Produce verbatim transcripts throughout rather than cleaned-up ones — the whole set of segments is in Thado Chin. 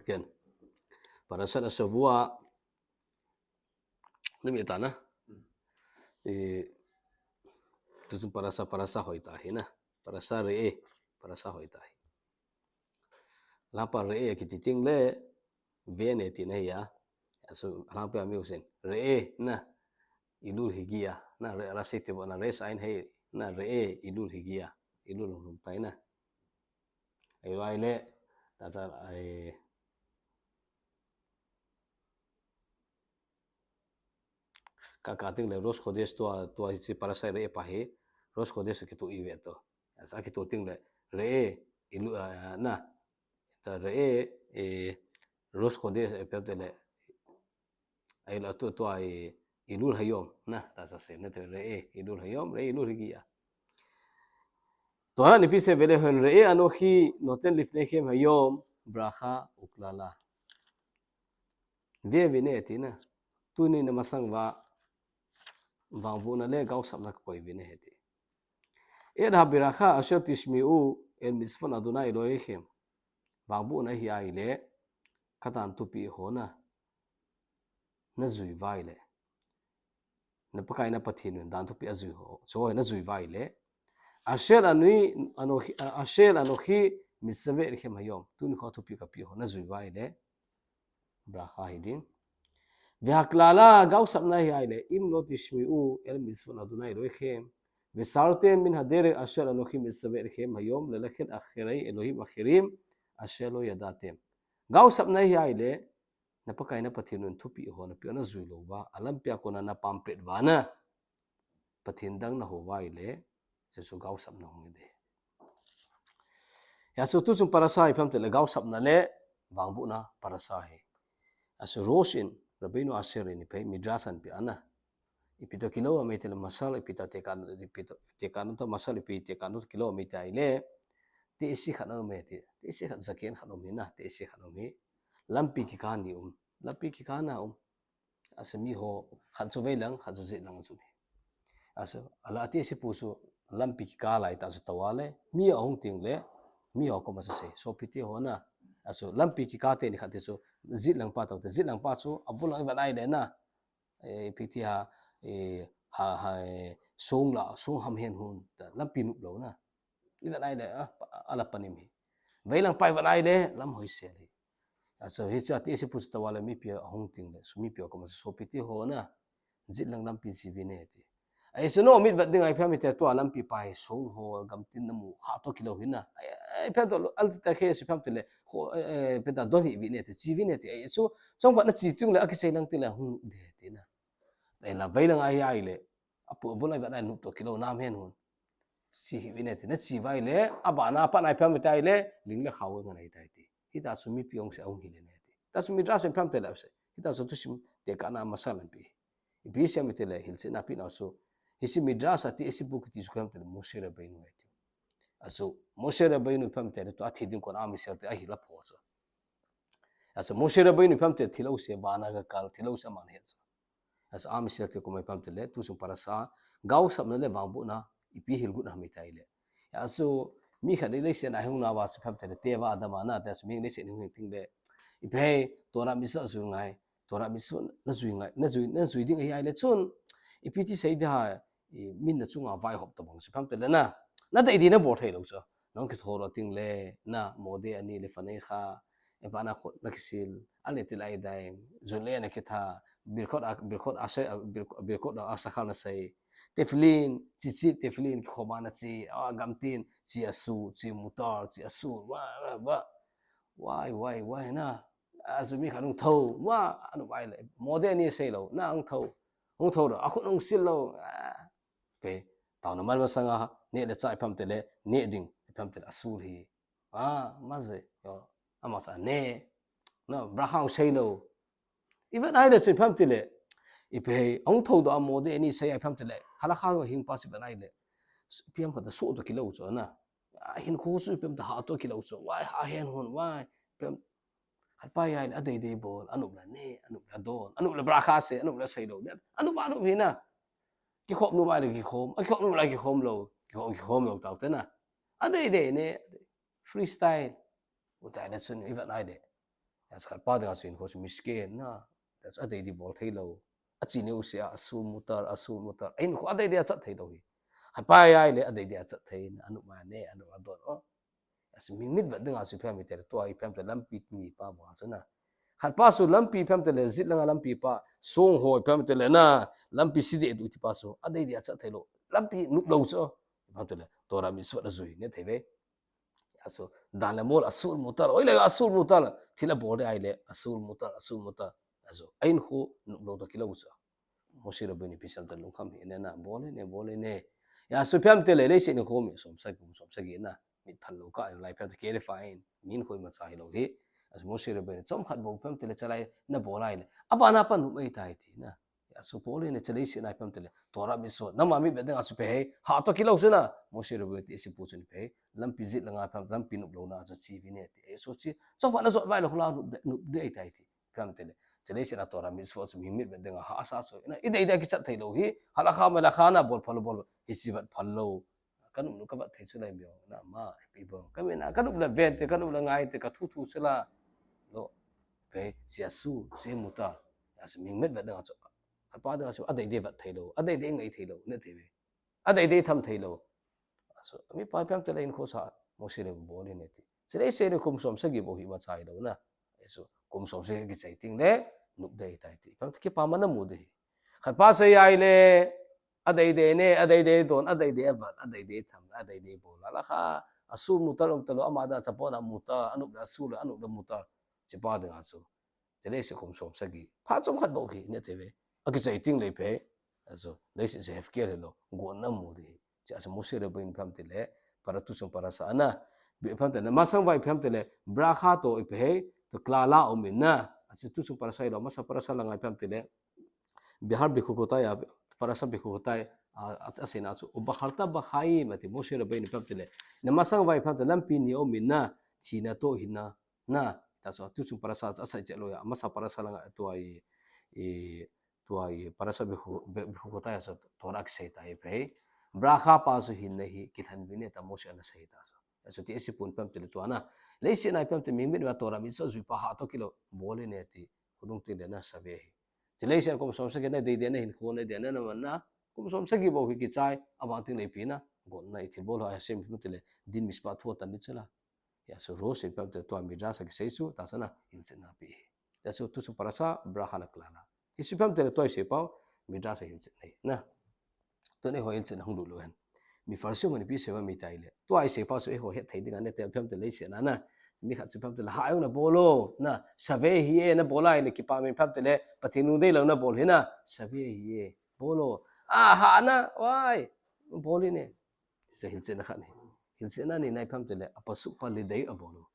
Ken. Parashat Ashavua. Nami ta na. E, tu chun parasha, parasha hoi ta hi na. Parasha Re'eh. Parasha hoi ta hi. Lapa Re'eh kiti ting le, Ve'eh tina hi a. Asu, lapa mi usen. Re'eh na. Elul higia. Na Re'eh Rashi te bo na Resh Ayin Hei. Na Re'eh Elul higia. Elul hum tai na. Ai vai le. Ta cha ai. Ka, ka ting le Rosh Khodesh tua, tua hiche parasha Re'eh pa hi, Rosh Khodesh kituh ive to. Asa kituh ting le, Re'eh, Elul, ah, na. Ta Re'eh, eh, Rosh Khodesh, eh, pep te le. Ai la tu, tua, eh, Elul Hayom, na, ta sa se, na te Re'eh, Elul Hayom, Re'eh, Elul Higia. Torah nipi se vele hon Re'eh Anochi noten lifnechem hayom, bracha uklala. Ve vine tina. Tuni na masang va vangbohna le gaosapna ka koi vine heti. Et habiracha asher tishmi'u el mitzvot Adonai Elohechem. Vangbohna hi ai le katan thupi ho na. Na jui vai le. Na Pakai na Pathen in dan thupi ajui ho. Cho na jui vai le. Asher ani, anochi, asher anochi mitzave'echem hayom. Tuni kho thupi ka pi ho na jui vai le. Bracha hi ding. Vehaklala gaosapna hi ai le. Im lo tishmi'u el mitzvot Adonai Elohechem. Vesartem min haderek asher anochi mitzave'echem hayom. Lelakhet acharei Elohim acherim. Asher lo yadatem. Gaosapna hi ai le. Na Pakai na Pathen in thupi ho na pi na jui lou va, a lampi a kona na pampet va na. Pathen dang na ho vai le, Jesu gaosapna hung de. Ya so tu chun parasha hi phamte le gaosapna le, vangbohna parasha hi. Ya so Rosh in, Rabbeinu Asher in ipi Midrash an pi ana. Ipi to kilo a mei te le masal, ipi to tekan, ipi to tekan to masal, ipi tekan to kilo a mei te ai le. Te isi khat na mei te, te isi khat zaken khat na mei na, te isi khat na mei. Lampi kikah ni um. Lampi kikah na um. Asa mi ho khat chu vei lang, khat chu jet lang chu. Asa, ala ati si pu chu lampi kikah lai ta chu tawale, mi ahung ting le, mi ho koma chu sei. Sopite ho na. Asa, lampi kikah te ni khat te chu, jet lang pa tawte, jet lang pa chu, abul lang va nai le na. E, piti ha, e, ha, ha, e, song la, song ham hen hun, ta, lampi nup lo na. Ni va nai le, a, pa, ala panim hi. Vei lang pai va nai le, lam hoi se le. Asa, hi cha ti si pu chu tawale mipi ahung ting le, su mipi koma sopite ho na. Jet lang lampi si vine ti. Ai su no mit vat ding ai pha mi te tua lampi pai song ho gam tin na mu ha to kilo hin na. Ai, ai pha to al ta khe si pham te le, ho, e, e, pe ta don hi vine ti, chi vine ti. Ai su, song va na chi tung le, a ki sei lang ti le, hung de ti na. Ai la vei lang ai ai le. Apu, abu lai va nai nup to kilo nam hen hun. Si hi vine ti, na chi vai le, a ba na pa nai pham tai le, ling le khau ngan ai tai ti. Hi ta su mipi ong se ong hi le ne ti. Ta su Midrash in pham te la se. Hi ta su tu sim te ka na masal an pi. Ipi se mi te le hil se na pi na su. Hi si Midrash a ti isi bu ki ti su pham te le Moshe Rabbeinu ai ti. Asu, Moshe Rabbeinu pham te le tu a thi ding kon a mi se te a hi la pho so. Asu, Moshe Rabbeinu pham te thi lo se ba na ga kal, thi lo se man he so. Asa, a mi se te ko mai pham te le, tu sung parasha, gaosapna le vangbohna, ipi hil gut na mi tai le. Asu, mi khat le se na hung na va su pham te le, te va da ma na, te su mi le se ni hung ting le. Ipi hei, Torah mitzvah su ngai, Torah mitzvah na jui ngai, na jui, na jui ding ai ai le chun. Ipi ti sei da, i, min na chunga vai hop ta bang su pham te le na. Na dei di na bol thei lo chu. Nang ki thoro ting le, na mode ani le fane kha, e ba na khot na kisil, ani ti lai dai, jun le na kitha, birkot a, birkot a se, a, bir-, birkot a sakhal na sei. Tefillin, chi chi, tefillin, khoma na chi, a, gamtin, chi asu, chi mutar, chi asu, wa, wa, wa. Wai, wai, wai, na. Asu mi khan hung tho, wa, anu wai le. Mode ani sei lo, na hung tho. Hung tho lo, a khut hung sil lo. A, pe, tau na man masanga, ne le cha ipham te le, ne ding, ipham te le, asul hi. A, ma ze, yo, ama sa ne, no, bracha sei lo. Ivan ai le, sei pham te le, ipi hei, hung tho do a mode ani sei ai pham te le, halakha hing pa si ban ai le. Piam kha da so to kilo cho na. A, hin khu su piam da ha to kilo cho, wai ha hen hon, wai, piam, khat pa ai le, a dei dei bol, anup la ne, anup la don, anup la bracha se, anup la sei lo, ne, anup, anup hi na. Ki khop nu mai le ki khom, a ki khop nu la ki khom lo, ki khom, ki khom lo tau te na. A dei dei ne, freestyle. U tai na sun, ivan ai de. Khat pa dinga chu hinkho chu miskin na. Adei dei bol thei lou. Achi neo se a, asur mutar, asur mutar. Hinkho adei dei achat thei lou hi. Khat pa ahile adei dei achat thei na, anop ma ne, anop adon o. Asu mi mit vet dinga chu ipi ham itile, tua ipi ham itile lampi ni pa bol chu na. Khat pa chu lampi ipi ham itile, jet langa lampi pa, song ho ipi ham itile na, lampi si deh du ti pa chu, adei dei achat thei lou. Lampi nop lou chu. Ipi ham itile, Torah mitzvot ajui ne thei ve. Asu, dan le mol asur mutar, oi le asur mutar, thil abol dei ahile, asur mutar, asur mutar. Asu, hinkho nop lou toh kilou chu. Moshe Rabbeinu ipi seiye lungkham hih in na, bol in, bol in. Asu ipi ham itile, leiset hinkho mi som sagi, kum som sagi na, mit phal lou kah in lai ipi ham itile clarify in, min khoi ma cha hilou hi. Asu Moshe Rabbeinu chomkhat bou ipi ham itile chalai na bol ahile, abana pan nop ahitai ti na. Asu bol in, chalei se na ipi ham itile, Torah mitzvot, nangma mit vet dinga chu ipi ham, ha toh kilou chu na, Moshe Rabbeinu ti isi pu chu ipi ham, lampi jet langa ipi ham, lampi nop louna chu chi vin e ti, asu chi, chomkhat na jot vai lou la nop dei, nop dei ahitai ti. Ipi ham itile, chalei se na Torah mitzvot chu mi mit vet dinga hahsa chu. Na, idei dei kichat thei lou hi, halakha malakha na bol phal lou, bol, hichi vet phal lou. Ka nop nu ka vet thei chu lai mi o, na ma, ipi bol. Ka min a, ka nop le vet te, ka nop le ngai te, ka thu thu chu la. Lo, pe, sia su, sia mutar. Asu mi mit vet dinga chu. Khat pa dinga chu, adei dei vet thei lou, adei dei ngai thei lou, ne thei ve. Adei dei tham thei lou. Asu, mi pa ipi ham itile hinkho sa, Moshe le bol in ti. Chalei se ni kum som sagi bou hi ma cha hilou na. Asu, kum som sagi kichai teng le, nop dei tai ti. Ipi ham itile kipa man na mu dei. Khat pa sei ahile, adei dei ne, adei dei don, adei dei avat, adei dei tham, adei dei bol. Halakha, asur mutar um talou, ama dinga chapona mutar, anop le asur le, anop le mutar. Chi pa dinga chu. Chalei se kum som sagi. Phat chomkhat bou hi ne thei ve. Akichai teng le ipi ham. Asu, leiset chu hefker hilou, gonna mu dei. Chi asu Moshe Rabbeinu ipi ham itile, para tuchung parasha ana. Ipi ham itile, masang vai ipi ham itile, bracha toh ipi ham, toh klala um in na. Asu tuchung parasha hilou, masa parasha langa ipi ham itile, Behar Bechukotai a, parasha Bechukotai a, a, aseina chu, Ubacharta bchaim, ati Moshe Rabbeinu ipi ham itile, na masang vai ipi ham itile, lampi ni um in na, thina toh hinna, na, ta chu, tuchung parasha chu asei chet lou a, masa parasha langa tua i, i, tua i, parasha Bechu-, Be-, Bechukotai a chu, Torah kisei ta ipi ham. Bracha pa chu hinna hi, kilhen vin e ta Moshe ana sei ta chu. Asu ti isi pun ipi ham itile tua na. Leiset na ipi ham itile mi mit vet Torah mitzvot jui pa ha toh kilou, bol in ti. Khonung teng le na save hi. Chalei se kum som sagi na dei dei na hinkho na dei na na man na. Kum som sagi bou hi kichai, aban teng le ipi na. Gonna i thil bol ho Hashem ipi ham itile, din mishpat thu atan di chu la. Asu rosh ipi ham itile tua midrash a kisei chu, ta chu na, hilchetna pi hi. Asu tuchung parasha, bracha na klala. Hiche ipi ham itile tua isei pau, midrash a hilchetna hi. Na. Tun eiho hilchetna hung lut lou hen. Mepharshim hon ipi sei uvam itile. Tua isei pau chu eiho het thei dinga ne te ipi ham itile leiset na na. Mi khat chu ipi ham itile ha jong na bol o. Na, save hi e na bol ahile kipa min ipi ham itile. Pathen lungdei lou na bol hi na. Save hi e. Bol o. A, ha na, vai. Bol in e. Chu hilchetna khat hi. Hilchetna ni na ipi ham itile. Apasuk pa lidei abol o.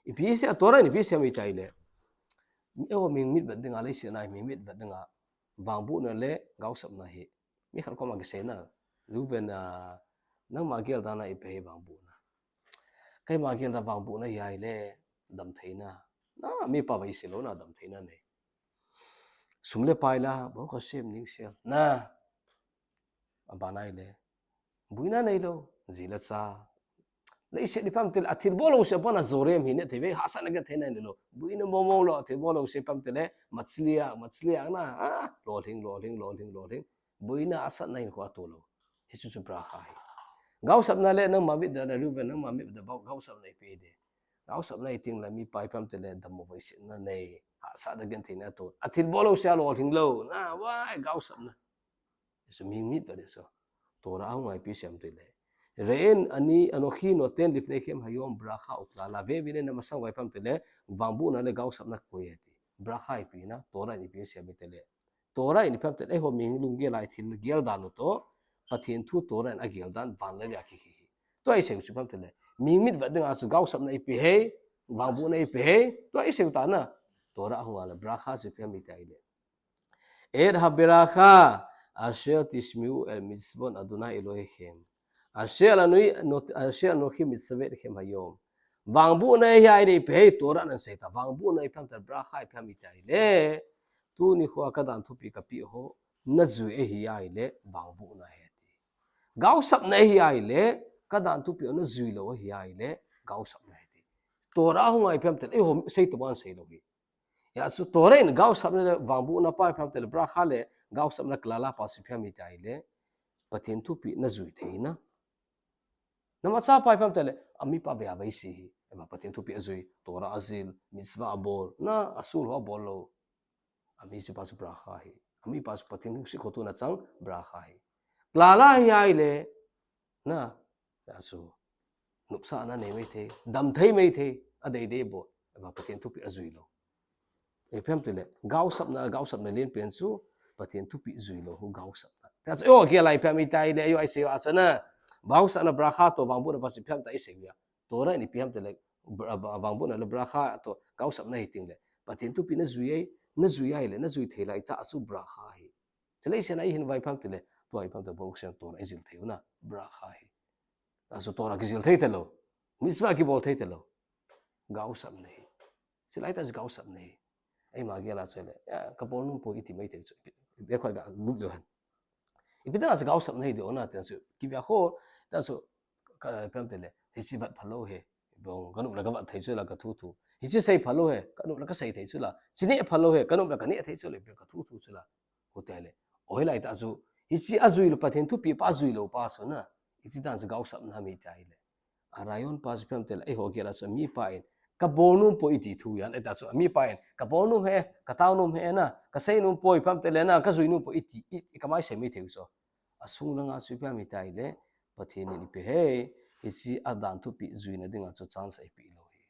Ipi sei a Torah in ipi sei uvam itile. Eiho mi mit vet dinga leiset na mi mit vet dinga. Vangbohna le gaosapna hi. Mi khat koma kisei na, Reuben a, nangma gel dan a ipi ham vangbohna. Keima gel dan vangbohna hi ahile, damtheina. Na, mipa vei sei lou na damtheina nei. Sum le pai la, Baruch Hashem ning sel. Na, abana ahile, boina nei lou, ji le cha. Leiset ipi ham itile, athil bol lou se abana zorem hi ne thei ve, hahsatna kitheina nei lou. Boina momo lou, athil bol lou se ipi ham itile, matzliach, matzliach na, a, lolhing, lolhing, lolhing, lolhing. Boina asatna hinkho atoh lou. Hichu chu bracha hi. Gaosapna le nangma mit vet a, Reuben nangma mit vet a, gaosapna ipi ding. Gaosapna iteng le mipa ipi ham itile dammo vaisetna nei. Hahsatna gentheina atoh. Athil bol lou se alolhing lou. Na, vai, gaosapna. Asu mi mit vet a chu. Torah a hung a ipi sei uvam itile. Re'en ani anochi noten lifnechem hayom bracha uklala. Ve vin e na masang vai ipi ham itile. Vangbohna le gaosapna koi e ti. Bracha ipi na. Torah in ipi sei uvam itile. Torah in ipi ham itile, eiho mi lunggel a thil gel dan u toh, Pathen thu Torah in agel dan van le lei a kikhe hi. Tua isei u chu ipi ham itile, mi mit vet dinga chu gaosapna ipi ham, vangbohna ipi ham, tua isei u ta na. Torah a hung a le, bracha chu ipi ham itile. Et habracha, asher tishma'u el mitzvot Adonai Elohechem. Asher anui, not, asher anochi mitzavetchem hayom. Vangbohna hi ahile ipi ham, Torah in asei ta. Vangbohna ipi ham itile, bracha ipi ham itile. Tuni khoa kadan thupeh kapeh ho, najui ahi ahile, vangbohna ahi ati. Gaosapna ahi ahile, kadan thupeh ho najui lou ahi ahile, gaosapna ahi ati. Torah a hung a ipi ham itile, eiho sei tabang sei lou hi. Hijeh chun Torah in gaosapna le vangbohna pa ipi ham itile bracha le gaosapna klala pa chu ipi ham itile Pathen thupeh najui theina. Namacha pa ipi ham itile, amipa vea veise hi. Ema Pathen thupeh ajui, Torah ajil, mitzvah abol, na asul ho abol lou. Ami chu pa chu bracha hi. Amipa chu Pathen lungset khotona chang bracha hi. Klala hi ahile, na, hijeh chun nopsahna nei maithei, damthei maithei, adeidei bol. Ema Pathen thupeh ajui lou. Ipi ham itile, gaosapna, gaosapna lenpen chu Pathen thupeh jui lou hu gaosapna. Hijeh chun, o, kei lai ipi ham itile, o, isei a chu na, gaosapna bracha toh vangbohna pa chu ipi ham ita isei uva. Torah in ipi ham itile, bra-, ba-, vangbohna le bracha toh gaosapna hi teng le, Pathen thupeh najui e, najui ahile, najui thei laitah chu bracha hi. Chule leiset a ihin uva ipi ham itile, tua ipi ham itile, Baruch Shem Torah ijil thei u na, bracha hi. Hijeh chun Torah kijil thei talou, mitzvah kibol thei talou. Gaosapna hi. Chule laitah chu gaosapna hi. Eima gel a chu le, ya, kabol nom poi iti maithei chu. Ipi, ipi khat ga lut leu hen. Ipi tah chu gaosapna hi ding o na, tia chu. Kiviakhol, tia chu, ka, ipi ham itile, hiche vat phalou hi. Bong, kanop le kavat thei chu la kathu thu. Hiche sei phalou hi, kanop le kasei thei chu la. Hiche neh phalou hi, kanop le kaneh thei chu la, ipi kathu thu chu la. Hiti le. Hoilai tah chu, hiche ajui lou, Pathen thupeh pa ajui lou pa chu na. Iti dan chu gaosapna ham iti ahile. Arayon pa chu ipi ham itile, eiho gel a chu mipa in, kabol nom poi iti thu ahin, ita chu mipa in, kabol nom hi, katao nom hi na, kasei nom poi ipi ham itile na, kajui nom poi iti, i, i kamai sei maithei u chu. Asung langa chu ipi ham itile, Pathen in ipi ham, hiche adan thupeh juina dinga chu chance eipeh lou hi.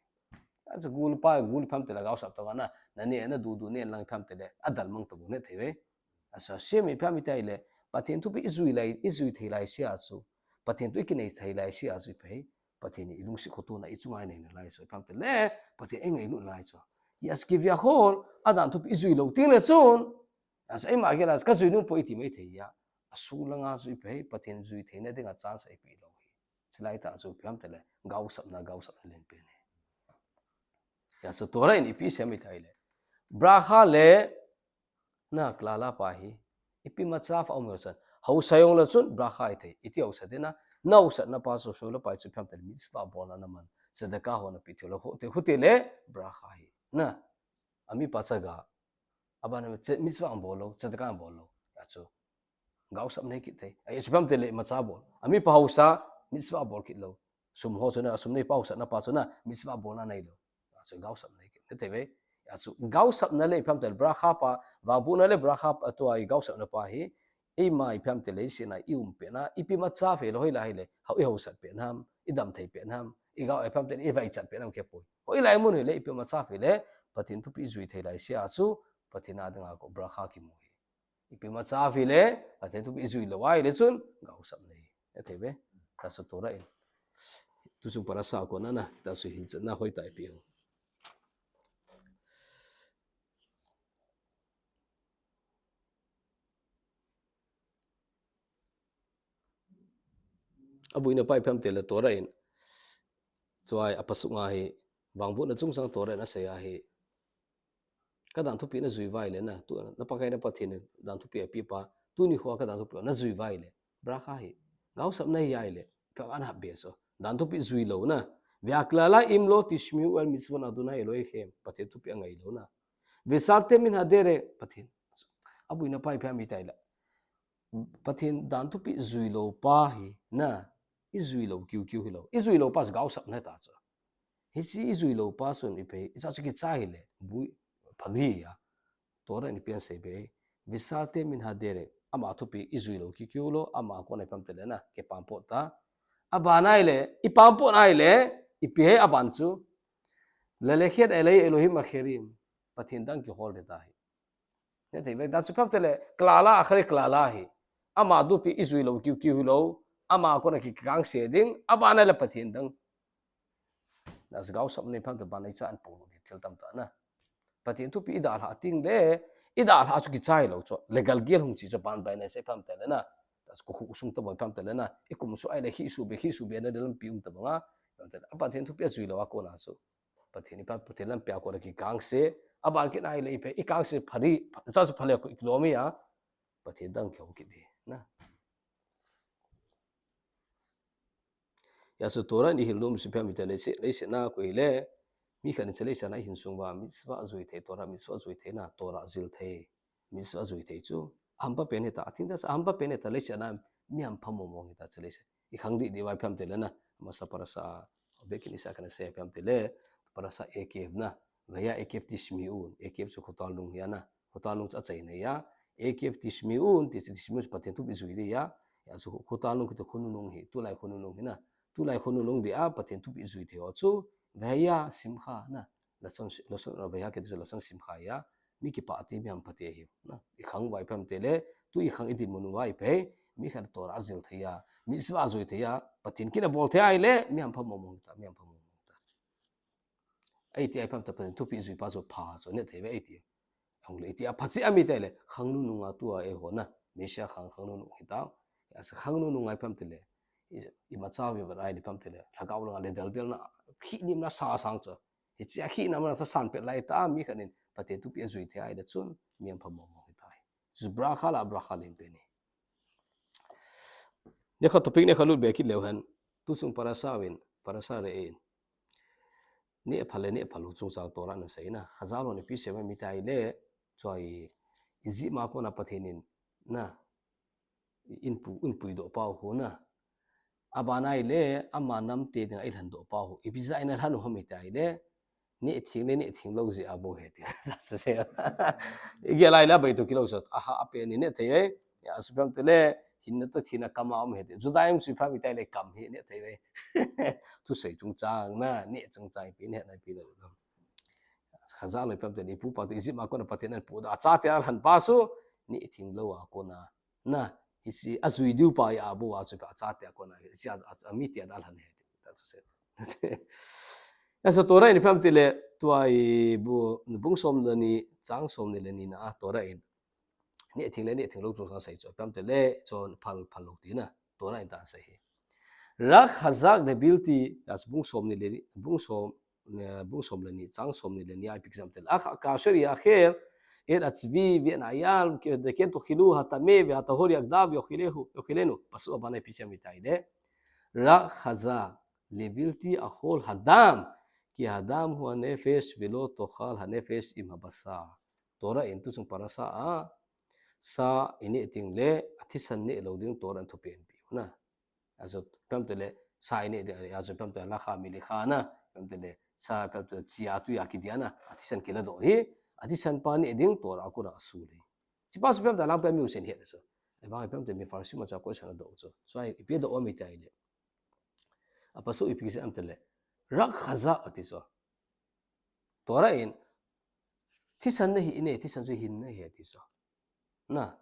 Hijeh chun gul pa, gul ipi ham itile gaosap tong a na, naneh, nadudu neh lang ipi ham itile, adalmang tabou neh thei uve. Hijeh chun asei mi ipi ham itile, Pathen thupeh ijui lai, ijui thei laisea chu, Pathen thu ikinei thei laisea chu ipi ham, Pathen in ilungset khotona ichunga inei nalai chu, ipi ham itile, Pathen ingailut nalai chu. Hijeh chun kiviakhol, adan thupeh ijui lou teng le chun, hijeh chun eima gel a chu kajui nom poi iti maithei a. Asung langa chu ipi ham, Pathen jui theina dinga chance eipeh lou hi. Chule laitah chu ipi ham itile, gaosapna, gaosapna lenpen hi. Hijeh chun Torah in ipi isei ham itile, bracha le, na, klala pa hi, ipi imacha a um leu chun, haosa jong le chun bracha hithei, iti haosa ding na, nahaosatna pa chu, sula pa chu ipi ham itile, mitzvah bolna naman, tzedakah ho napeh thei lou, hiti, hiti le, bracha hi. Na, amipa chaga, abana mitzvah abol lou, tzedakah abol lou. Hijeh chun gaosapna hi kit thei. Ahi, ipi ham itile imacha bol. Amipa haosa, mitzvah bol kit lou. Sum ho chu na, sum neipa haosatna pa chu na, mitzvah bolna neilou. Hijeh chun gaosapna hi kit thei uve. Hijeh chun gaosapna le ipi ham itile bracha pa, vangbohna le bracha pa, tua hi gaosapna pa hi, eima ipi ham itile leiset a ium petna, ipi imacha a le hoilai hile, hao ihaosat petna ham, idam thei petna ham, igao ipi ham itile ivaichat petna ham kipui. Hoilai mun hile, ipi imacha a le, Pathen thupeh ijui thei laisea chu, Pathen a dinga ko bracha kimu hi. Ipi imacha a le, Pathen thupeh ijui lou ahile chun, gaosapna hi. Hithei uve, hijeh chun Torah in. Tuchung parasha a kona na, hijeh chun hilchetna hoitah eipeh u. Aboina pa ipi ham itile Torah in. Chua hi apasuk nga hi, vangbohna chungchang Torah in asei ahi. Kadan thupeh najui uva ahile na, tu, na Pakai na Pathen in dan thupeh apeh pa, tuni hoa kadan thupeh najui uva ahile, bracha hi, gaosapna hi ahile, ka ana hap be so. Dan thupeh jui lou na. Ve'aklala im lo tishma'u el mitzvot Adonai Elohechem, Pathen thupeh angai lou na. Ve'asartem min haderech, Pathen. Aboina pa ipi ham itile, Pathen dan thupeh jui lou pa hi, na, ijui lou kiukiu hilou. Ijui lou pa chu gaosapna ta chu. Hiche ijui lou pa chun ipi ham, icha chu kichai hile, bui, phadi a. Torah in ipi asei be. Ve'asartem min haderech. Ama thupeh ijui lou kiukiu lou, ama a kona ipi ham itile na, kipampot ta. Abana ahile, ipampot ahile, ipi ham aban chu. Lelekhet el Elohim acherim. Pathen dang kihol ding ta hi. Hithei uve, hijeh chun ipi ham itile, klala, achari klala hi. Ama thupeh ijui lou kiukiu hilou, ama a kona kikangse ding, abana le Pathen dang. Hijeh chun gaosapna ipi ham itile, ban icha an polo ding thil tamtah na. Pathen thupeh idalhah teng le, idalhah chu kichai lou chu, legal gel hung chi chu ban bai na sei ipi ham itile na. Hijeh chun ko khu sung tabang ipi ham itile na, ikum su ahile khi su be, khi su be na lampi um tabang a. Pathen thupeh ajui lou a kona chu. Pathen ipi ham, Pathen lampi a kona kikangse, aban kit ahile ipi ham, ikangse phadi, cha chu phadi ko ikilom a, Pathen dang kihou kit ding, na. Hijeh chun Torah in ihil nom chu ipi ham itile, leiset, leiset a ko hile, Mi khat in chule leiset a hin sung uva, mitzvah jui thei, Torah mitzvah jui thei na, Torah jil thei, mitzvah jui thei chu. Ahampa pen hita, athing ta, ahampa pen hita, leiset a mi hampha mong mong hita chule leiset. I khang dih dih uva ipi ham itile na, amasa parasha, bekin isa kana sei ipi ham itile, parasha Ekev na, vaya Ekev tishmi'un, Ekev chu khotal nung hi a na, khotal nung chu achaina hi a, Ekev tishmi'un, ti chu tishmi'un chu Pathen thupeh jui ding hi a, ya chu khotal nung kiti khonung nung hi, tulai khonung nung hi na, tulai khonung nung ding a, Pathen thupeh jui thei ho chu, vaya simcha na, lashon, lashon, vaya kiti chu lashon simcha hi a, mi kipah te, mi hampha te hi, na, i khang uva ipi ham itile, tu i khang i dinmun uva ipi, mi khat Torah jil thei a, mitzvah jui thei a, Pathen kin abol thei a ahile, mi hampha mong mong ta, mi hampha mong mong ta. Eiti a ipi ham itile Pathen thupeh jui pa chu pha chu ne thei uve eiti. Ahung le eiti a pha cheh a mi itile, khang nunung a tua eiho na, Messiah khang, khang nunung hita. Asa khang nunung a ipi ham itile, i, imacha uva ahile ipi ham itile, lhagao langa le del del na, khi nim na sa sang chu. Hiche a khi na mana sa san pet lai ta, mi khat in Pathen thupeh jui thei a ahile chun, mi hampha mong mong hita. Chu bracha la bracha len pen hi. Nekha topic nekha lut be kit leu hen. Tuchung parasha uvin, parasha Re'eh in. Neh pha le neh phalou chungchang Torah in asei na. Chazal hon ipi asei em itile, chu hi Egypt a kona Pathen in na, in pu, in puidoh pau khu na. Abana ahile, ama nam te dinga eilhendoh pau khu. Ipi jeh a eina lhen u ham itile, neh theng le neh theng lou jeh a bou ahi ti. Igel a ahile abai toh kilou sot. Aha, apen in neh thei e. Ya, chu ipi ham itile, hinna toh thina kama um ahi ti. Judaism chu ipi ham itile kam hi neh thei e. Thusei chungchang na, neh chungchang ipi neh na ipi le. Chazal hon ipi ham itile, ipu ipa toh Egypt a kona Pathen in apuidoh a, achate alhen pa chu, neh theng lou a kona. Na, hiche ajui diu pa hi a bou a chu ipi achate a kona. Hiche a, a, amite a alhen ahi ti. Ta chu sei. Asa Torah in ipi ham itile, tua hi bu, bung som le ni, chang som ni le ni na a Torah in. Neh theng le neh theng lou chungchang asei chu. Ipi ham itile, chun phal, phal lou tina. Torah in ta asei hi. Rak chazak le bilti, as bung som ni le ni, bung som, eh, bung som le ni, chang som ni le ni a ipi kisam itile. Ach kasher ya'acher et ha'tzvi ve'et ha'ayal, ken tochilu hatame vehatahor yachdav yochilenu. Pasuk abana ipi kisam itile. Rak chazak le bilti achol haדם, ki haדם hu hanefesh velo tochal hanefesh im habasar. Torah in tuchung parasha a, sa ineh ding le, athisan neh lou ding Torah in thupen apiu na. Ajo, ipi ham itile, sa ineh ding, ajo, ipi ham itile, lacha melicha na, ipi ham itile, sa, ipi ham itile, chia tui a kidia na, athisan kiladoh hi, athisan pa neh ding Torah a kona asur ahi. Hiche pa chu ipi ham itile, alangpi a mi usen het chu. Ahivang ipi ham itile, mefarshim a chu question adoh chu. So, ipi adoh em itile. Apasuk ipi kisei em itile. Rak chazak ati chu. Torah in, thisan nahi ne, thisan chu hin nahi ati chu. Na.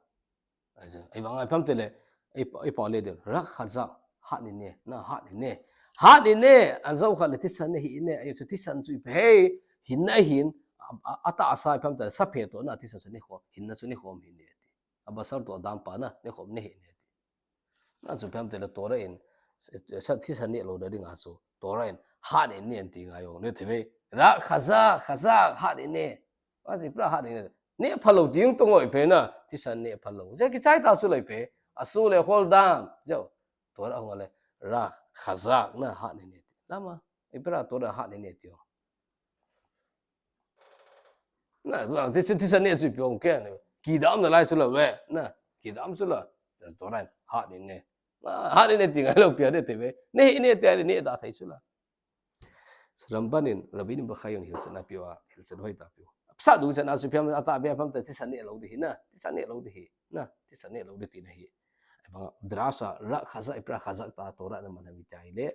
Ahivang a ipi ham itile, i, ipi le ding, rak chazak, hat in ne, na, hat in ne. Hat in ne, ajou khat le thisan nahi ne, ajo chu thisan chu ipi ham, hin nahi, a, a, atahsa ipi ham itile, sa phe toh na, thisan chu nekhom, hinna chu nekhom hi ne ati. Abasar toh adam pa na, nekhom nahi ne ati. Na chu ipi ham itile Torah in, sa, thisan neh lou ding a chu, Torah in, hat in ne ati ngai jong, ne thei ve. Rak chazak, chazak, hat in ne. Aji pra hat in ne. Neh phalou ding toh ngoi phe na, thisan neh phalou. Jeh kichai ta chu lei phe, asur le achol dam, jeh. Torah hung le, rak chazak na hat in ne ati. Lama, ipi pra Torah hat in ne ati jong. Na, na, thisan, thisan neh chu ipi ham ke, kidam nalai chu la ve, na, kidam chu la, Torah in, hat in ne. Na, hat in ne ti ngai lou pi a ne thei ve, neh in ne ti a ne da thei chu la. Ramban in, Rabbi Bachya in hilchetna apiu a, hilchet hoi tah apiu. Sa du chan a chu ipi ham, atahbeh a ipi ham itile thisan neh lou ding hi na, thisan neh lou ding hi, na, thisan neh lou ding tina ahi. Ahivang, drasha, rak chazak, ipi rak chazak ta Torah in aman ham itile.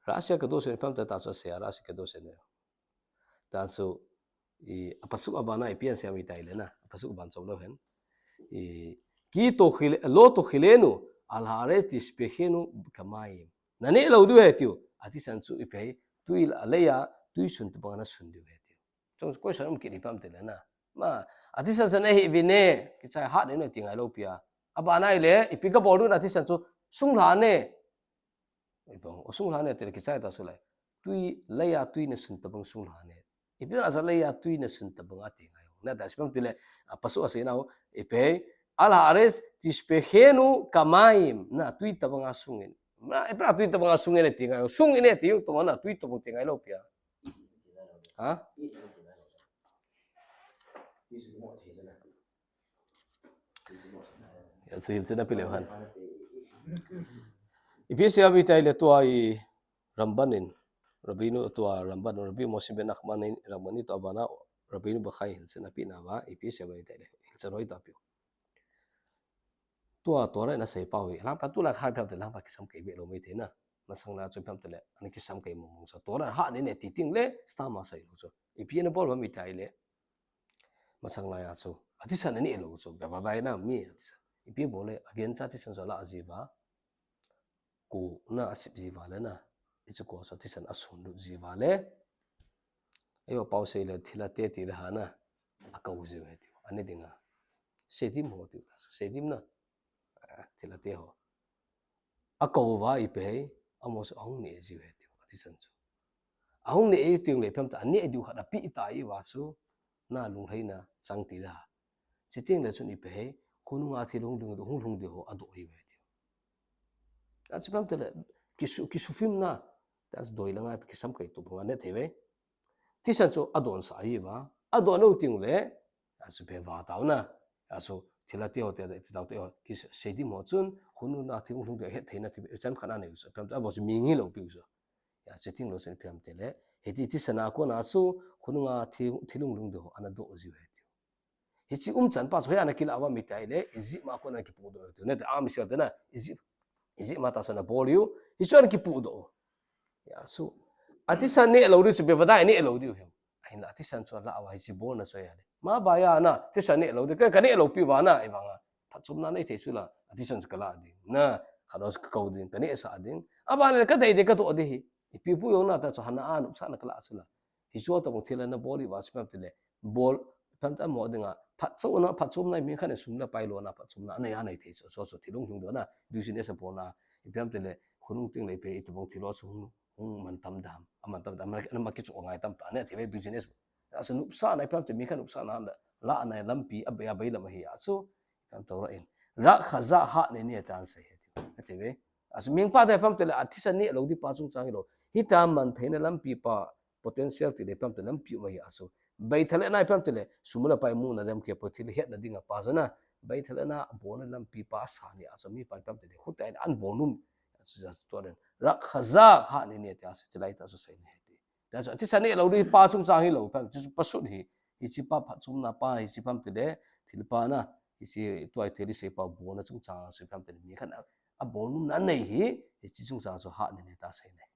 Rashi Kedosh in ipi ham itile ta chu asei a, Rashi Kedosh in. Ta chu, i, apasuk abana ipi asei em itile na, apasuk aban chom lou hen. I, ki tochile, lo tochilenu, al ha'aretz tishpechenu kamayim. Na neh lou diu ahi tiu, athisan chu ipi ham, tui la, lei a, tui sun tobang a na sun diu ahi tiu. Chong question um kit ipi ham itile na. Ma, athisan chu nahi uve ne, kichai hat in ne ti ngai lou pi a. Abana ahile, ipi kabol diu na athisan chu, sunglha ne. Ipi ham, o sunglha ne ti le kichai ta chu lai. Tui, lei a tui na sun tobang sunglha ne. Ipi ham a chu lei a tui na sun tobang ati ngai jong. Na ta ipi ham itile, apasuk asei nau, ipi ham, al ha'aretz tishpechenu kamayim, na tui tobang a sung in. Na, ipra tui tabang a sung ine ti ngai, sung ine ti u tong na, tui tabang ti ngai lou pia. Ha? Ya, so hilchen ape leu hen. Ipi asei em iti le tua i Ramban in, Rabbi nu tua Ramban, Rabbi Moshe ben Nachman in, Ramban in tua bana, Rabbi nu Bakhai hilchen ape nauva, ipi asei em iti le, hilchen hoi ta piu. Tua Torah in asei pau hi, lang pa tu lang khai pia te lang pa kisam kei be lou mai te na. Masang lai a chu pia te le, ani kisam kei mong mong sa. Torah ha ne ne ti ting le, star ma sai lou chu. Ipi ana bol ba mi tai le. Masang lai a chu. Atisan ani lou chu. Be ba dai na mi atisan. Ipi bol le, again cha atisan chu la ji ba. Ku na asip ji ba le na. Ichu ko chu atisan asun lut ji ba le. Ayo pau sei le, thilha te ti le ha na. Akau ji ba ti. Ani dinga. Sedim ho ti ta. Sedim na. Ah, thilha te ho. Akau va ipi hei, amo chu ahung ne ji ve tiu, atisan chu. Ahung ne tiu le pia te, ani diu khat api ta i va chu, na lunglhaina chang ti la. Chuteng le chun ipi hei, khonunga thil hung lhung, hung lhung diu ho adoh hi ve tiu. Achu pia te le, kisu, kisufim na, ta doi la ngai, kisam kei tu bang ne thei ve. Tisan chu adon sa ahi va. Adon lou ting le, asu pe va tau na. Asu thilha te ho te, ti tau te ho. Ki seidi mo chun, khonunga thil hung lhung diu het theina ti, chan khat na nei chu. Pia te, abo chu mi ngi lou piu chu. Ya, chu ting lou chun pia te le. Hiti tisan a kona chu, khonunga thil, thil hung lhung diu ho, ana doh ji ve tiu. Hichi umchan pa chu hoi ana kila va mi tai le, Egypt ma kona kipu doh tiu. Ne te, a mi sel te na, Egypt, Egypt ma ta chu ana bol u. Hichu ana kipu doh. Ya, so, atisan ne lou diu chu, be va dai ne lou diu hi. Ahin la, atisan chu la va hichi bol na chu ya le. Ma ba ya na, tisan ne lou diu, ka, ka ne lou pi va na, i va nga. Phatchomna nei thei chu la, atisan chu ka la ding. Na, kha lo chu ka kau ding, ka ne sa ding. A ba le ka dei dei ka doh ding hi. Ipi pu yong na ta chu hana a nupsa na ka la chu la. Hichu ta bang thil na bol i va chu pia te le. Bol, pia te mo dinga. Phatchomna, phatchomna mi khan sum la pai lo na, phatchomna, nei a nei thei chu, chu, chu, thil hung lhung diu na, business a bol na, i pia te le, khonung ting le pe, i ta bang thil lo chu hung, hung man tam dam, a man tam dam, a ma ki chu ngai tam ta ne, thei ve business. Asu nupsa na, i pia te mi khan nupsa na, la, la na lampi, a be, a be lam hi, asu, Kan Torah in. Rak haza ha ne ne tan sai he tiu. Ati ve. Asu ming pa te pia te le, atisan ne lou di pa chungchang hi lou. Hita man theina lampi pa potential ti le pia te lampi ma hi asu. Beithal le na pia te le, sum la pai mu na dem ke po thil het na dinga pa chu na. Beithal le na bol na lampi pa sa ni asu mi pa pia te le. Khuta in an bol num. Asu ja tu den. Rak haza ha ne ne te asu, chilai ta asu sai ne he ti. That's why, atisan ne lou di pa chungchang hi lou, pia te chu pasut hi. Hichi pa phatchomna pa, hichi pia te le, thil pa na, hichi tua thil sei pa bol na chungchang, sei pia te le, mi khan a, a bol num na nei hi, hichi chungchang chu ha ne ne ta sai nei.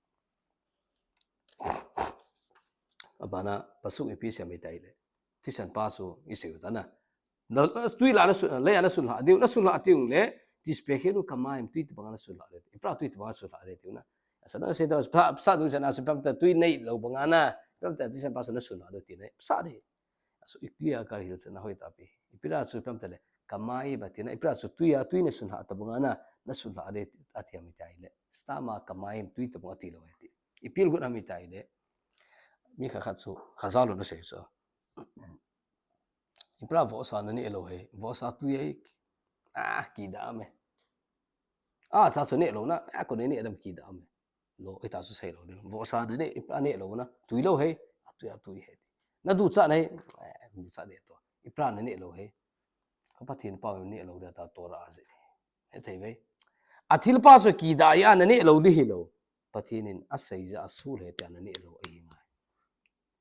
A bana, pasuk ipi sei mi tai le. Tisan pa chu i sei u ta na. Na, na, tui la na sun, le na sun la diu, na sun la diu le, tispehenu kamaim tui te bang na sun la le. Ipra tui te bang na sun la le diu na. Asa na sei ta, pa, sa du sa na sun pia te tui nei lou bang na, pia te tisan pa sa na sun la diu ti nei. Sa de. Asu iklia ka hil sa na hoi ta pi. Ipira su pia te le, kamai ba ti na, ipira su tui a, tui na sun la ta bang na, na sun la de, ati mi tai le. Stama kamaim tui te bang ti lou ti. Ipil gu na mi tai le. Mi kha khat su, kha za lou na sei su. Ipra vohsa na ne lou he. Vohsa tui he. Ah, kida me. Ah, sa so ne lou na. Ah, ko ne ne adam kida me. Lou, ita su sei lou. Vohsa ne, ipra ne lou na. Tui lou he. A tui, a tui he. Na ducha ne. Eh, ducha de to. Ipra ne ne lou he. Ka Pathen pa ne lou de ta Torah a se. He thei ve. A thil pa so kida ya na ne lou di hi lou. Pathen in a sei ja a su le ta na ne lou ahi ngai.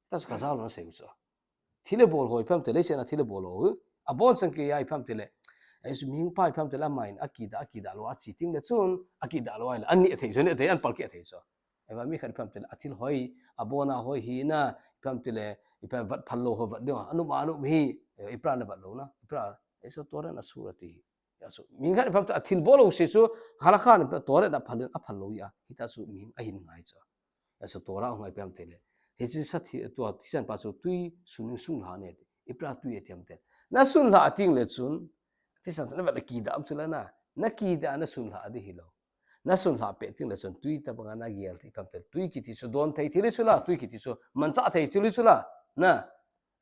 Ta su kha za lou na sei u chu. Thil le bol hoi pia te le se na thil le bol ho. A bon sang ke ya pia te le. Ai su ming pa pia te le main a kida, a kida lou a chi ting le chun, a kida lou ai le. An ne thei chu ne thei an pal ke thei chu. Ai va mi khat pia te le a thil hoi, a bon a hoi hi na, pia te le, ipra vat phal lou ho vat ding. Anu ma anu mi, ipra na vat lou na. Ipra, ai so Torah na su ra ti. Ya su, mi khat pia te a thil bol lou se chu, halakha na Torah na phal, a phal lou ya. Hita su mi a hin ngai chu. Asu Torah hung ai pia te le. Hichi sa thi, tua tisan pa chu tui sun, sun la ne ti. Ipra tui e tiam te. Na sun la ting le chun. Tisan chu na va kida am chu la na. Na kida na sun la di hi lou. Na sun la pe ting le chun tui ta bang na gel ti pia te. Tui kiti chu don thei thil chu la, tui kiti chu mancha thei thil chu la. Na.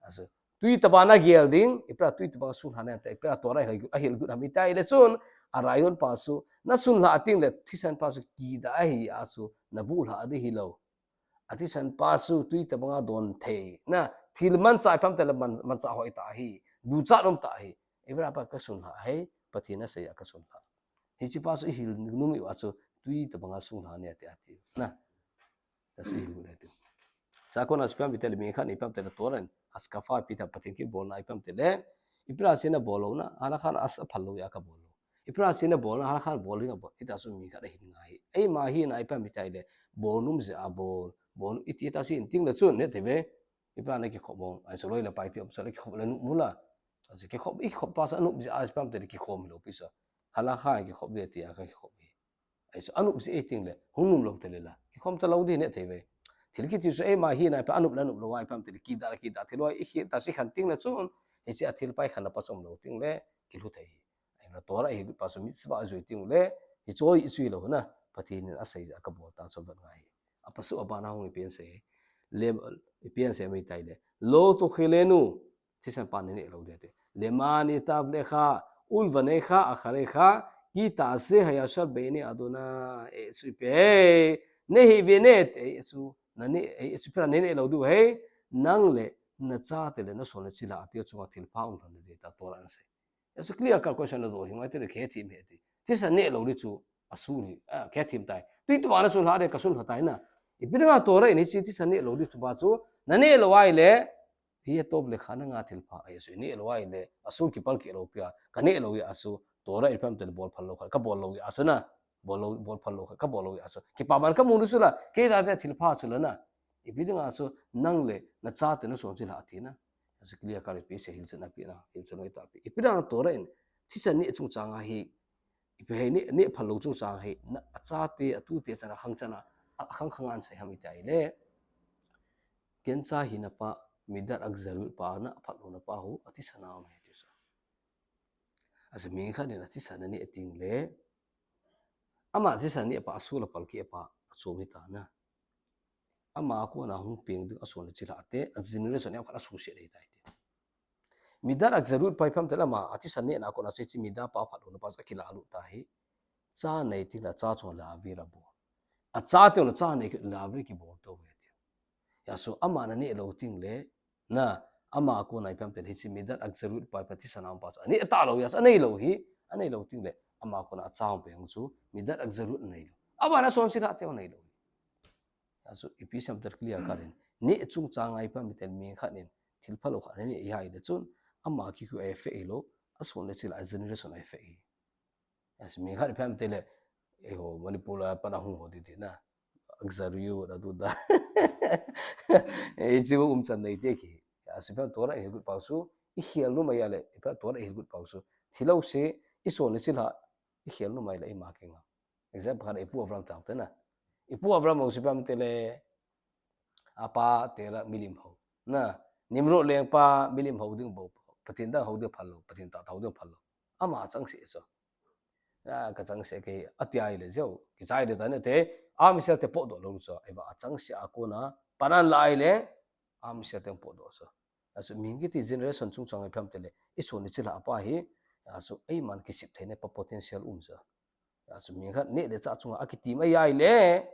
Asu. Tui taba na gel ding, ipra tui taba sun la ne te, ipra Torah a hil, a hil gu na mi tai le chun, a raiyon pa chu, na sunlha a ting le, thisan pa chu kida ahi a chu, na buhlha di hilou. A thisan pa chu, tui tabanga don thei. Na, thil manchah ipi ham tile man, manchah hoi ta hi, duchat um ta hi. Ibra pa ka sunlha hi, Pathen asei a ka sunlha. Hiche pa chu i hil nung uva chu, tui tabanga sunlha ne ati ati. Na, ta chu i hil le tu. Sa kona chu ipi ham itile mi khat in ipi ham itile Torah in, haskapha ipi ta Pathen kibolna ipi ham itile. Ipi ra sina bol lou na, halakha a sa phal lou a ka bol lou. Ipi ra sina bol na, halakha bol hi na bol. Ita chu mi khat ahin ngai. Eima hina ipi ham itile, bol nom jeh a bol. Bol iti ta si in ting le chun ne te ve. Ipi ra na kikhop mong. Ai chu loi le pai ti um sa le kikhop le nom u la. Ai chu kikhop, i khop pa sa nom jeh a ipi ham itile kikhom lou pi sa. Halakha kikhop le ti a ka kikhop hi. Ai chu anop jeh a ting le, hung nom lou te le la. Kikhom ta lou di ne thei ve. Thil kiti chu eima hina pa anop le anop lou a ipi ham itile kida le kida thil lou a i khel ta si khan ting le chun, hiche a thil pai khan na pa chom lou ting le, kilhu thei hi. Ai na Torah i hil pa chu mitzvah jui ting le, hiche i jui lou na, Pathen in asei jeh a ka bol ta chu vet ngai hi. A pasu a bana hung ipi asei. Le, ipi asei mai tai le. Lo tochilenu, thisan pa na neh lou ding ati. Leman itav lecha, ulvanecha acharecha, ki ta'aseh hayasher be'enei Adonai, eh, chu ipi he, ne hi ve ne, eh, chu, na ne, eh, chu ipi ra ne ne lou diu he, nang le, na chate le, na son le chilhah te chunga thilpha um lhon ding ta Torah in asei. Chu clear cut question na do hi ngai te le khe thim he ti. Thisan ne lou ding chu, asur hi, a, khe thim tai. Tui tu ba na sunlha de ka sunlha tai na. Ipi dinga Torah in hiche thisan ne lou ding chu ba chu, na ne lou ahile, Hi atop le kha nanga thilpha ahi chu, i neh lou ahile, asur kipal keh lou pi a, ka neh lou hi a chu, Torah ipi ham itile bol phal lou kha, ka bol lou hi a chu na, bol lou, bol phal lou kha, ka bol lou hi a chu. Kipaman ka mu nu chu la, kei ta te thilpha chu la na. Ipi dinga chu, nang le, na chate na son chilhah ati na. A chu clear cut ipi sei hilchetna pi na, hilchetna ita pi. Ipi dinga Torah in, thisan neh chungchang a hi, Ipi hei neh, neh phal lou chungchang hei, na, achate, atute chan a khang chan a, a khang khang a asei ham iti ahile. Ken cha hina pa, midat achariut pa na, aphat louna pa ho, athisan a um ahi ti chu. Achu mi khat in athisan aneh ting le, ama thisan neh pa, asur a pal keh pa, achom hita na. Ama a kona hung peng ding ason le chilhah te, a generation a khat asuhset ahitai ti. Midat achariut pa ipi ham itile ama, athisan nehna a kona chu hiche midat pa aphat louna pa chu akilah lut ta hi. Cha nei teng le acha chunga laver abol. Acha teng le cha nei kit laver kibol tou ve ti. Hijeh chun ama na neh lou teng le, na, ama a kona ipi ham itile hiche midat achariut pa, pa thisan a um pa chu. Aneh ta lou hijeh chun, anei lou hi, anei lou teng le, ama a kona acha hung peng chu, midat achariut anei lou. Ama na son chilhah te anei lou hi. Achu, ipi sei ham itile clear cut in. Neh chungchang a ipi ham itile mi khat in, thil phalou khat aneh ahile chun, ama kikou a effect hilou, ason le chilhah a generation a effect hi. Achu, mi khat ipi ham itile, eiho, Manipur a pat a hung ho ti ti na. Achariut, atu ta. Hiche umchan nei te ki. Achu, ipi ham Torah i hil got pa chu, i khel nom ahile, ipi ham Torah i hil got pa chu. Thil lou se, i son le chilhah, i khel nom ahile, eima kinga. Example khat, ipu Abraham tao te na. Ipu Abraham ho chu ipi ham itile, apa Terah milim ho. Na, Nimrod lengpa milim ho ding bou. Pathen dang ho ding phal lou, Pathen tahtah ho ding phal lou. Ama achangseh chu. A, ka changseh kei, ati ahile jeh u. Kichai le ta ne te, Am Israel te potdoh lou chu. Ahivang achangseh a kona, pan alah ahile, Am Israel te potdoh chu. Achu, mi kiti generation chungchang a ipi ham itile, i son le chilhah pa hi, achu, eiman kisep theina pa potential um chu. Achu, mi khat neh le chah chunga akitim ahi ahile,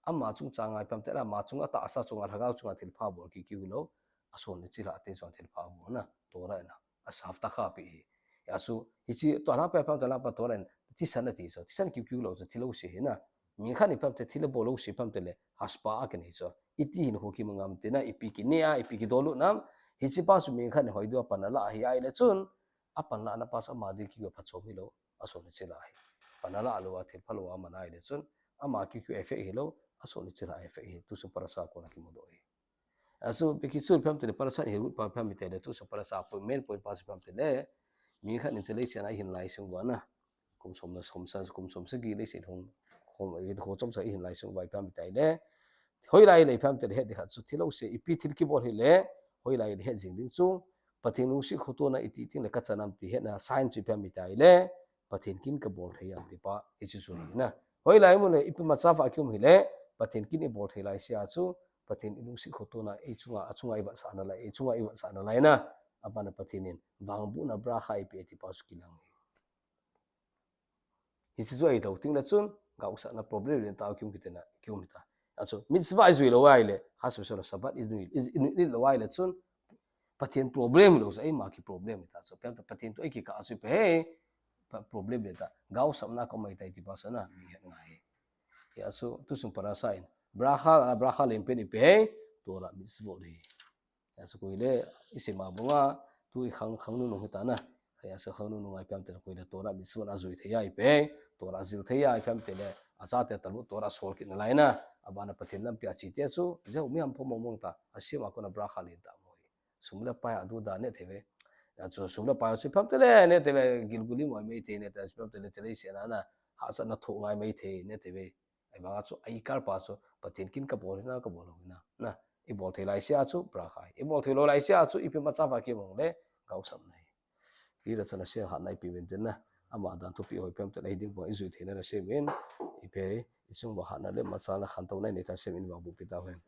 ama chungchang a ipi ham itile, ama chunga tahsa chunga, lhagao chunga thilpha bol kikou hilou, ason le chilhah te chunga thilpha bol na, Torah in a, asavta kha pi hi. Achu, hiche, Torah pa ipi ham itile, pa Torah in, thisan ati chu, thisan kikou lou chu, thil lou se hi na, Mi khat in ipi ham itile thil abol lou se ipi ham itile, haspah a kinei chu. Iti hinkho kimu ngam ti na, ipi kinei a, ipi kidon lut nam. Hiche pa chu mi khat in hoi diu a pan alah ahi ahile chun, apan lahna pa chu ama ding kikou a phachom hilou, ason le chilhah hi. Pan alah lou a thil phalou a aman ahile chun, ama kikou a effect hilou, ason le chilhah a effect hi. Tu chu parasha a kona kimudoh hi. Achu, beki chu ipi ham itile, parasha in hil got pa ipi ham itile, tu chu parasha a point, main point pa chu ipi ham itile, mi khat in hiche leiset a ihin lai sung uva na. Kum som na, kum sa, kum som sagi leiset hung, kum, kum chom sa ihin lai sung uva ipi ham itile. Hoilai le ipi ham itile het ding khat chu thil lou se, ipi thil kibol hile, hoilai le het jing ding chu, Pathen lungset khotona iti teng le ka chan am ti hetna sign chu ipi ham itile, Pathen kin ka bol thei am ti pa, hiche chu hi na. Hoilai mun le ipi macha a kium hile, Pathen kin i bol thei lai se a chu, Pathen i lungset khotona, ei chunga, achunga i vetsahna lai, ei chunga i vetsahna lai na. Abana Pathen in, vangbohna bracha i pe ti pa chu kilang hi. Hiche chu ahi lou ding le chun, gaosapna problem le ta kium kiti na, kium ta. Achu, mitzvah ijui lou ahile, khas so Shabbat ijui, ijui lou ahile chun, Pathen problem lou sa, eima ki problem ta. So, Pathen toh eiki kah chu ipi hei, problem le ta. Gaosapna ko mai tai ti pa sa na, mi het ngai. Achu, tu sung parasha in. Bracha, bracha len pen ipi hei, Torah mitzvot hi. Achu koi le, isi ma bunga, tu i khang, khang nunung hita na. Achu khang nunung ai piam te koi le Torah mitzvot ajui thei ai pe, Torah jil thei ai piam te le, acha te talu Torah sol kit na lai na, abana Pathen lampi a chi te chu, jeu mi am pho mong mong ta, asim a kona bracha len ta mo. Sum le pai a du da ne thei ve. Achu sum le pai chu piam te le, ne thei ve, Gilgulim ai mai thei ne, ta piam te le, chelei se na na, hahsatna tho ngai mai thei ne thei ve. Ahivanga chu, aikar pa chu, Pathen kin ka bol hina, ka bol lou hina. Na, i bol thei lai sia chu, bracha. I bol thei lou lai sia chu, ipi ma cha va ki mong le, gaosapna hi. Ti la chana sia hatna ipi ven ten na. Ama dan thupi hoi piam te lai ding bang ijui thei na na sia min. Ipi, isung ba hatna le ma cha na khantou na nei ta sia min bang bu pi ta hen.